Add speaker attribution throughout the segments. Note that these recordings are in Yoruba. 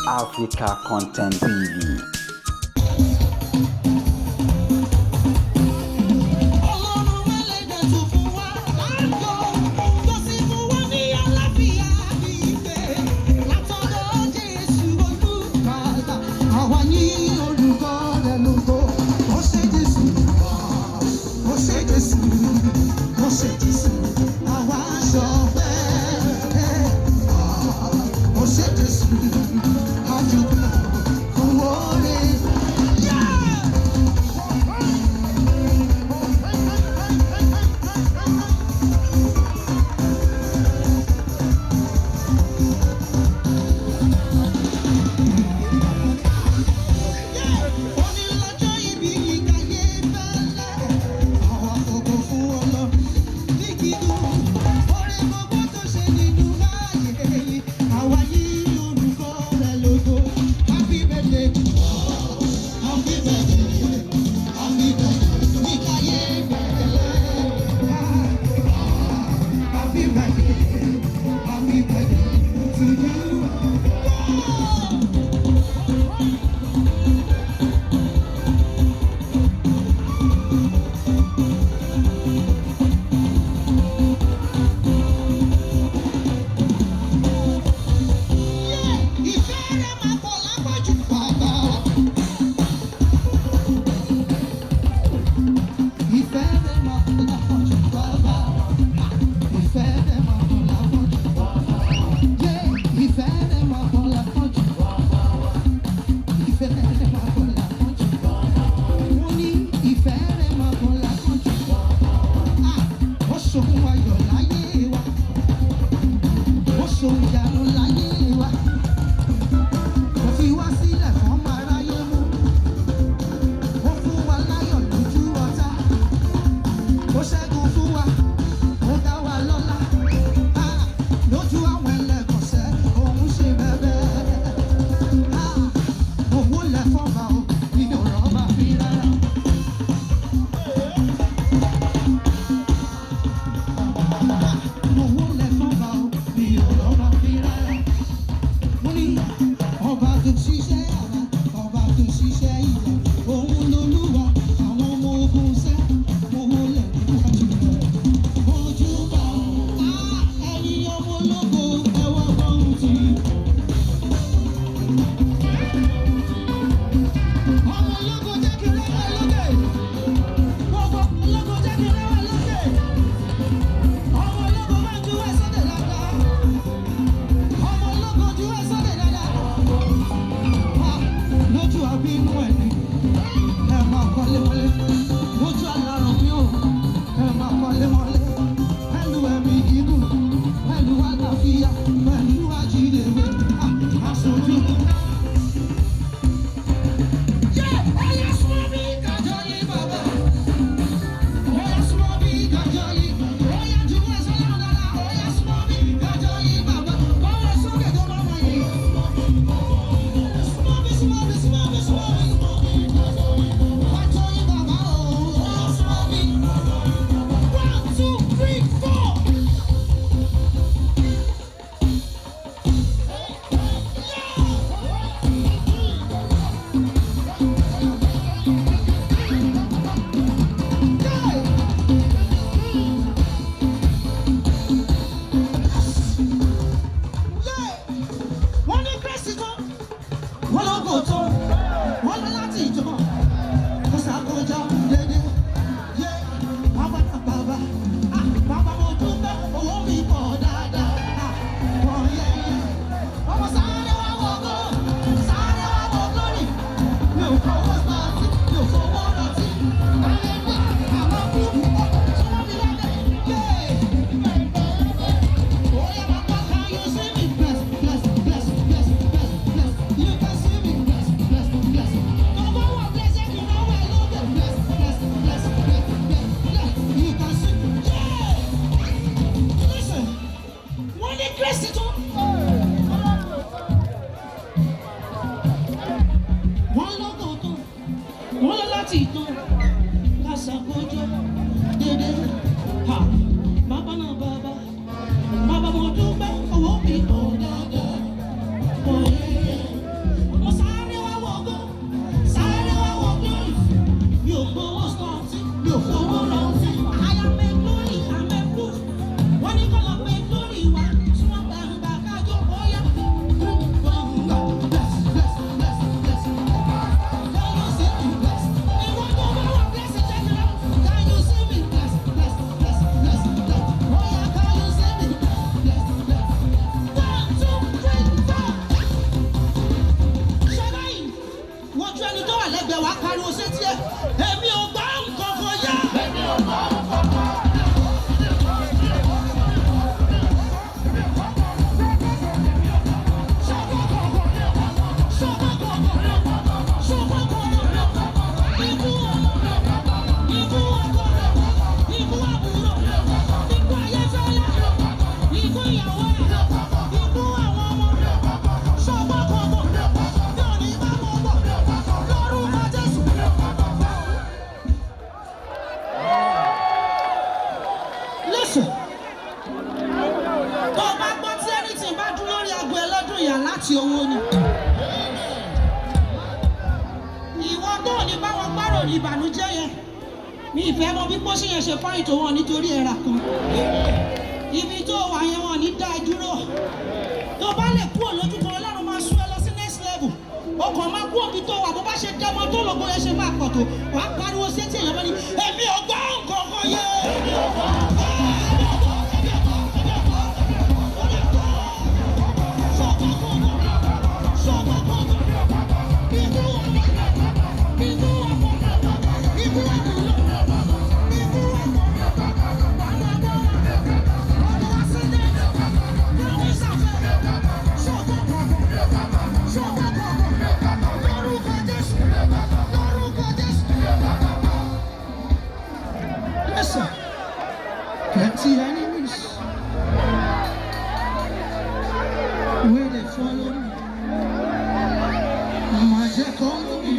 Speaker 1: Africa Content TV.
Speaker 2: Ọlọ́run ẹlẹ́dẹ̀ tó fún wa láyọ̀, tó sì fún wa ní àlàáfíà ìfẹ́. Látọ̀dọ̀ Jésù Olùgbàlà, àwa ní orúkọ rẹ̀ lógo. Ó ṣé Jésù, ó ṣé Jésù, ó ṣé Jésù, àwa ṣọpẹ́. Ó ṣé Jésù, a dúpẹ́ fún oore. Yeah! Onílọ́jọ́ ìbí yìí káyé fẹ́lẹ́, àwọn àkókò fún Ọlọ́run ní gígùn. Oore gbogbo tó ṣe nínú ayé yìí, àwa yìí orúkọ rẹ̀ lógo. Happy birthday, happy birthday, happy birthday, ní káyé fẹ́lẹ́. Happy birthday, happy birthday to you. Ìfẹ́ rẹ̀ máa pọ̀ lápọ̀jù bàbá. Ìfẹ́ rẹ̀ máa pọ̀ lápọ̀jù bàbá. Ìfẹ́ rẹ̀ máa pọ̀ lápọ̀jù bàbá. Ìfẹ́ rẹ̀ máa pọ̀ lápọ̀jù bàbá. Ìfẹ́ rẹ̀ máa pọ̀ lápọ̀jù bàbá. Mo ní ìfẹ́ rẹ̀ máa pọ̀ lápọ̀jù bàbá. Ó ṣòun ayọ̀ láyé wa. Ó ṣòun ìyanu láyé wa. Kò fi wá sílẹ̀ fọ́mọ aráyé mú. Ó fún wa láyọ̀ lójú ọ̀tá. Ó ṣẹ́gun fún wa, ó dá wa lọ́lá. Ah, lójú àwọn ẹlẹ́kọ̀ọ́sẹ́, òun ṣe bẹ́bẹ́. Ah, owó lẹ fọ́ba o, mi ò rọ́bà fi rárá. Ah, owó lẹ fọ́ba o, mi ò rọ́bà fi rárá. Mo ní ọba tó ṣiṣẹ́ àrà, ọba tó ṣiṣẹ́ ìyà, òun lolúwa, àwọn ọmọ ogun ṣẹ́, mo wọlé níwájú rẹ̀. Ojú bá á, ẹ̀yin ọmọ ológo, ẹ wá gbọ́hùn tì í. Ọmọ ológo jẹ́ kí rẹ́wà lókè. Gbogbo ológo jẹ́ kí rẹ́wà lókè. Ọmọ ológo máa ń juwọ́ sókè dáadáa. Ọmọ ológo juwọ́ sókè dáadáa. Ah, lójú àbínú ẹni ẹ máa kọ́lé mọ́lé, lójú alárùn mi ò ẹ máa kọ́lé mọ́lé, pẹ̀lú ẹ̀mí gígùn, pẹ̀lú àlàáfíà, pẹ̀lú àjídèwé. Ah, aṣojú. Ẹyẹ súnmọ́ bí kájọ yí bàbá. Ẹyẹ súnmọ́ bí kájọ yí. Ẹyẹ juwọ́ sọ́lá dáadáa. Ẹyẹ súnmọ́ bí kájọ yí bàbá. Báwo sókè tó bá wáyé? Súnmọ́ bí, súnmọ́ bí, súnmọ́ bí, súnmọ́ bí. Kájọ yí bàbá o. Ẹyẹ súnmọ́ bí. 1, 2, 3, 4. Wọ́n ní Kristi tán, wọ́n lógo tán, wọ́n lọ láti ìjọ, kó ṣàkójọ dédé. Yé bàbá bàbá, ah, bàbá mo dúpẹ́, owó mi pọ̀ dáadáa. Ah, wọ́n yẹ yẹ. Ọmọ sáré wá wọ́gọ́, sáré wá wọ́gọ́ rì. Mi ò fọwọ́ sọ́ọ̀tì, mi ò fọwọ́ rọtí. Àlejò àwọn kúkú, súnmọ́ mi lálẹ́. Yé! Oya bàbá, can you see me? Bless, bless, bless, bless, bless, bless. You can see me. Bless, gbádùn ìyà láti owó ni. Ìwọ tó ò ní bá wọn gbárò ní ìbànújẹ́ yẹn. Mi ìfẹ́ mọ bí pósí yẹn ṣe fáyìn tó wọn nítorí ẹ̀rà kan. Ibi tó wà yẹn wọn ní dá ẹ dúró. Tó bá lè kúrò lójú kan, Ọlọ́run máa sún ẹ lọ sí next level. O kàn máa kú òbí tó wà, bó bá ṣe dẹ́mọ tó lògo yẹn ṣe máa pọ̀ tó. Wàá pariwo sétí èèyàn mọ́ni, èmi ò gbọ́ nǹkan kan yé. Èmi ò gbọ́. Listen, plenty enemies wey dey follow me. Má jẹ́ kó mú mi,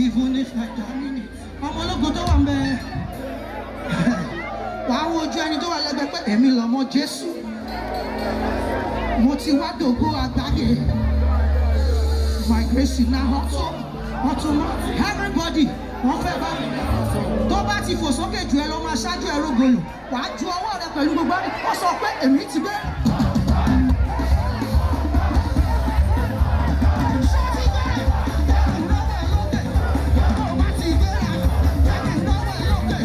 Speaker 2: even if I die in it. Ọmọ ológun tó wà ń bẹ, wàá wo ojú ẹni tó wà lẹ́gbẹ̀ẹ́ pé èmi lọ́mọ Jésù. Mo ti wá dògo àgbáyé. My grace na ọ̀tún ọ̀tún mọ́. Everybody, wọ́n fẹ́ bá mi. Tó bá ti fò sókè jù ẹ lọ, máa ṣáájú ẹ rógolò. Wàá ju ọwọ́ rẹ pẹ̀lú gbogbo ẹni. Ó sọ pé èmi ti gbé. Ṣé ti gbé? Tó bá ti gbéra, jẹ́ kí n rọ́wọ́ ẹ lókè.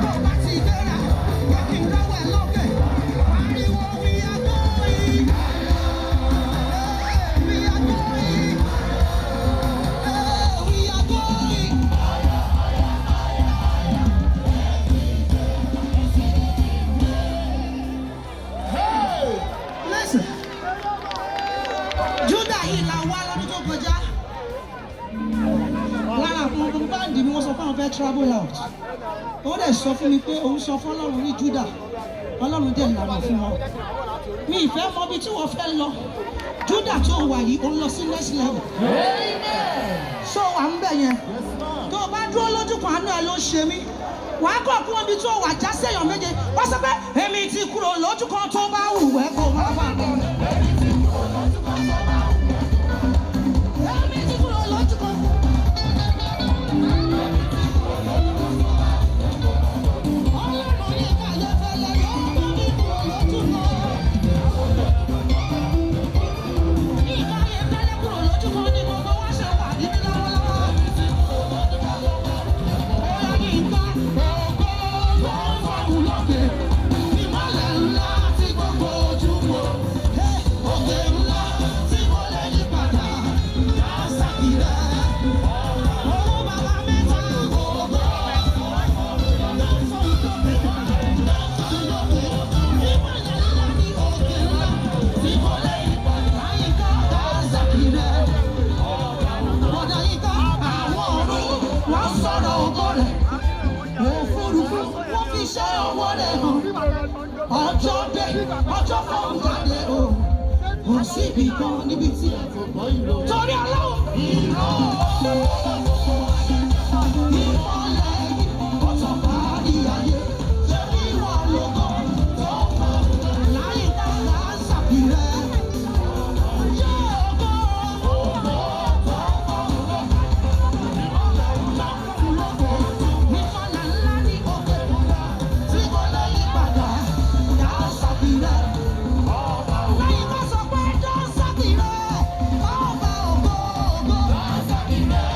Speaker 2: Tó bá ti gbéra, jẹ́ kí n rọ́wọ́ ẹ lókè. Pariwo, we are going. Hey, we are going. Hey, we are going. Listen. Judah yìí la wá lọ́dún tó kọjá. Lára àwọn ọmọ band mi, wọ́n sọ fún àwọn fẹ́ travel out. Ó dẹ̀ sọ fún mi pé òun sọ fún Ọlọ́run ní Judah. Ọlọ́run dẹ̀ lànà fún wọn. Mi ìfẹ́ mọ ibi tí wọ́n fẹ́ lọ. Judah tó wà yìí, ó ń lọ sí next level. So wà ń bẹ̀ yẹn. Tó o bá dúró lójú kan, àánú ẹ ló ń ṣe mí. Wàá kọ̀ kúrò níbi tó wà já séèyàn méje. Wọ́n sọ pé èmi ti kúrò lójú kan, tó bá wù ẹ́ kó má bà lọ. Èmi ti kúrò lójú kan. Èmi ti kúrò lójú kan. Ọlọ́run yìí kàyé fẹ́lẹ́ ló mú mi kúrò lójú kan. Ìkàyé fẹ́lẹ́ kúrò lójú kan ní gbogbo wa ṣe wà níbí lọ́wọ́lọ́wọ́. Bóyá yìí ká ògo ló ń fọ̀hún lókè. Ìmọ́lẹ̀ ńlá tí gbogbo ojú wò. Òkè ńlá tí kò lè yí padà. Dànsákì rẹ̀. Owó bàbá mẹ́ta ògo. Ló ń fọ̀hún lókè. Ìmọ́lẹ̀ ńlá ní òkè ńlá tí kò lè yí padà. Àyíká dànsákì rẹ̀. Bọ̀dà yíká àwọn ọ̀run wọ́n sọ̀rọ̀ ògo rẹ̀. Òfurufú wọ́n fi ṣe ọwọ́ rẹ̀ hàn. Ọjọ́ dé, ọjọ́ fọ́ọ̀mù jáde o. Kò síbi kan níbi tí. Torí Ọlọ́run. Ìró ìmọ̀lẹ̀ yìí, ó tàn kárí ayé. Ṣé bí wọ́n lógo tó mọ̀? Láyé dànsákì rẹ̀. Yóò go. Ìmọ̀lẹ̀ ńlá ní òkè tí kò lè yí padà. Dànsákì rẹ̀. Lẹ́yìn bá sọ pé dànsákì rẹ̀, ọba ògo ògo. Dànsákì rẹ̀.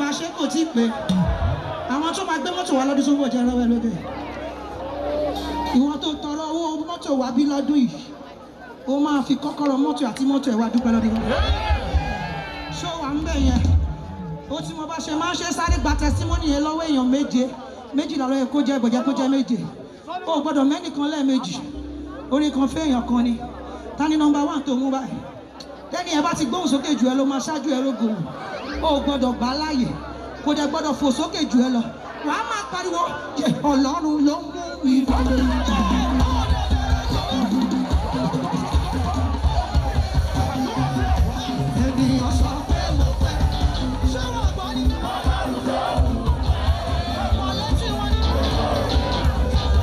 Speaker 2: Máa ṣe kò tí ì pé. Àwọn tó máa gbé mọ́tò wá lọ́dún tó ń bọ̀ jẹ́ rọ́wẹ́ lóde. Ìwọ tó tọrọ owó mọ́tò wá bí lọ́dún yìí, ó máa fi kọ́kọ́rọ́ mọ́tò àti mọ́tò ẹ̀ wá dúpẹ́ lọ́dún yìí. Ṣó wà ń bẹ̀ yẹn? Ó tí mo bá ṣe máa ń ṣe sáré gba testimony yẹn lọ́wọ́ èèyàn méje, 12 ló yẹ kó jẹ́, ìbọ̀jẹ́ kó jẹ́ méje. O ò gbọ́dọ̀ mẹ́nìkan lẹ́ẹ̀mejì. Orin kan fẹ́ èèyàn kan ni. Ta ni number one tó mú báyìí? Tẹ́ni ẹ bá ti gbóhùn sókè jù ẹ ló máa ṣáájú ẹ rógo. O ò gbọ́dọ̀ gbà á láàyè. Kò dẹ̀ gbọ́dọ̀ fò sókè jù ẹ lọ. Wàá máa pariwo, "Yẹ, Ọlọ́run ló mú mi bọ̀." Ènìyàn sọ pé mo pẹ́. Ṣé wọ́n gbọ́ ni? Ọ̀pọ̀ létí wọn ni.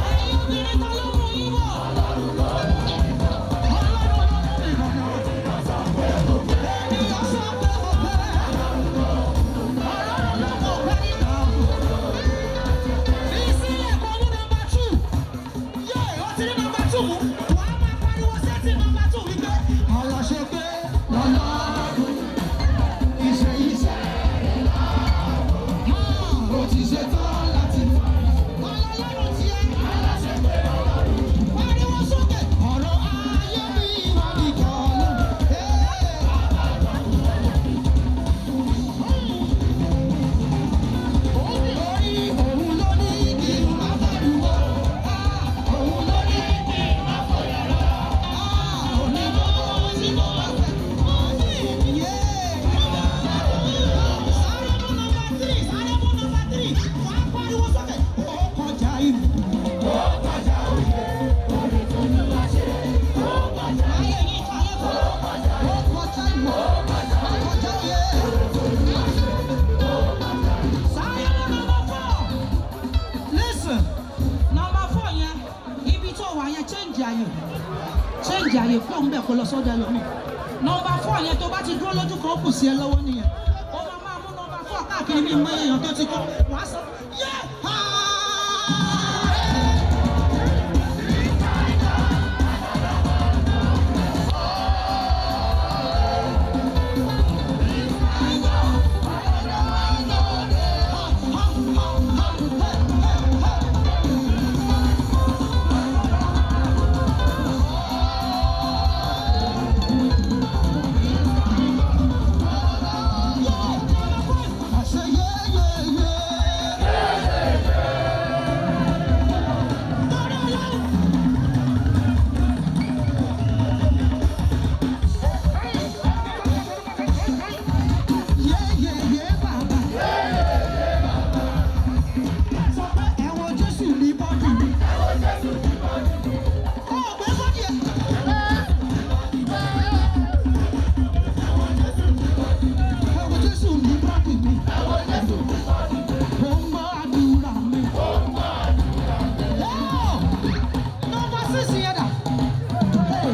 Speaker 2: Ẹ̀yin obìnrin, ta ló mú yín bọ̀? Ọlọ́run ló mú mi bọ̀. Ènìyàn sọ pé mo pẹ́. Ọlọ́run ló mú pẹ́ nígbà. Fi sílẹ̀ kó mú number two. Yé, ó ti ní number two mú. Wàá máa pariwo sétí number two wípé ọ̀rọ̀ ṣe pé lọ́lọ́run iṣẹ́ iṣẹ́ ó ti ṣe tán láti ọlọ́run tiẹ̀. Pariwo sókè, ọ̀rọ̀ ayé mi wà ní kọ́lọ́. Orí òun ló ní kí n má pariwo. Òun ló ní kí n má fòyà rárá. Òní gbogbo ohun tí mo bá fẹ́. Sáré mú number three, sáré mú number three. Wàá pariwo sókè. Ó kọjá ìlú. Ó kọjá òye. Orí tó ní wá ṣe. Ó kọjá. Ayé yìí kàlẹ́ kọ́. Ó kọjá ìmọ̀. Ó kọjá òye. Sáré mú number four. Listen, number four yẹn, ibi tó wà yẹn, change àyè. Change àyè kó ń bẹ̀ kó lọ sọ́dọ̀ ẹlòmíì. Number four yẹn, tó bá ti dúró lójú kan, ó kù sí ẹ lọ́wọ́ nìyẹn. Ó máa máa mú number four káàkiri bí mọ èèyàn tó ti kọ́. Wàá sọ, yé ha! Ha, ha, ha, hey, hey, hey. I say yeah. Torí Ọlọ́run. Yeah, bàbá. Sọ pé ẹ wo Jésù ní body mi. Ó gbé body ẹ̀. Ẹ wo Jésù ní body mi. Ó ń gbọ́ àdúrà mi. Oh! Number six yẹn dà. Hey.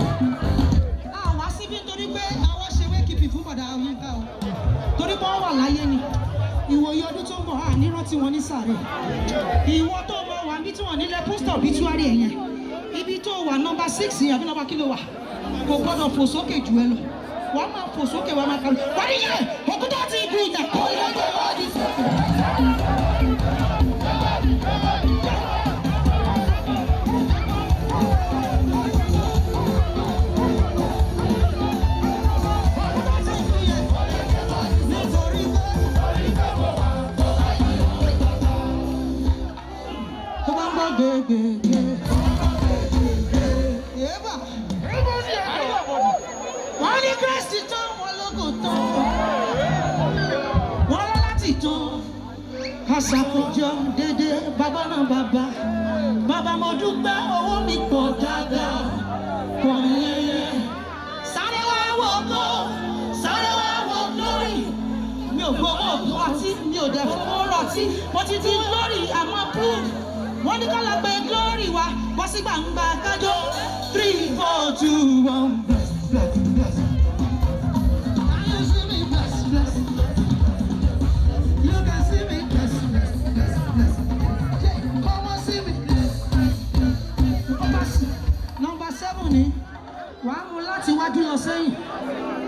Speaker 2: A wá síbí nítorí pé àwọn ṣe wékìpì fún bọ̀dà Yínká o. Torí pé wọ́n wà láyé ni. Ìwòye ọdún tó ń bọ̀, à ní rántí wọn ní sàárè. Ìwọ tó mọ wà níbi tí wọ́n nílẹ̀ post obituary ẹ̀ yẹn. Ibi tó wà, number six yẹn àbí number kí ló wà? Kò gbọ́dọ̀ fò sókè jù ẹ lọ. Wàá máa fò sókè, wàá máa kàwé. Wọ́n ní yẹ òkúta ti igun ìjà kó lọ́jọ́ iwájú sókè. Òkúta ti igun yẹn. Nítorí pé tó bá ń bọ̀ gbégbégbé. Yéèbà. Wọ́n ní Kristi tó wọn lógo tán. Wọ́n lọ láti tán. Kàṣàkójọ dédé bàbá náà bàbá. Bàbá, mo dúpẹ́, owó mi pọ̀ dáadáa. Pọ̀ yẹyẹ. Sáré wá wò go, sáré wá wò glory. Mi ò gbowó ọtí, mi ò dẹ̀ fowó rọtí. Mo ti di glory, àmọ́ proof. Wọ́n ní ká lọ pe glory wa, bọ́ sí gbangba kájọ. Three, four, two, one, bless, bless, bless. Can you see me bless, bless? You can see me bless, bless, bless, bless. Yeah, come on, see me. Number seven ni wàá mú láti wájú lọ sẹ́yìn.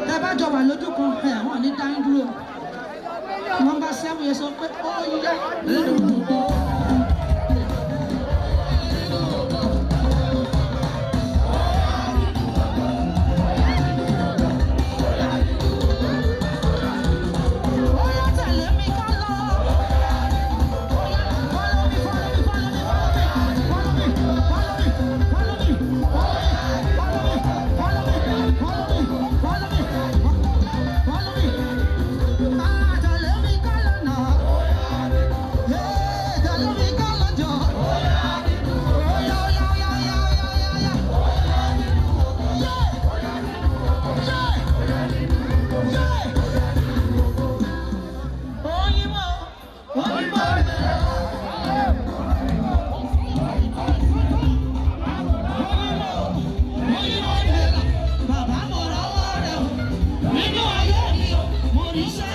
Speaker 2: Tẹ bá jọ wà lójú kan, ẹ̀ wọ́n ní dáhùn dúró. Number seven yẹn. Ẹ sọ pé ó yá nínú ògo. Ó yá, tẹ̀lé mi ká lọ. Ó yá, follow me, follow me, follow me, follow me, follow me, follow me, follow me, follow me, follow me, follow me, follow me, follow me. Ah, tẹ̀lé mi ká lọ náà. Hey, tẹ̀lé mi ká lọ jọ. Ó yá, ó yá, ó yá, ó yá, ó yá, ó yá. Yeah, yeah, yeah. Oyinbo, oyinbo. Oyinbo, oyinbo, bàbá mo rọ́wọ́ rẹ̀ o, nínú ayé mi o, mo rí iṣẹ́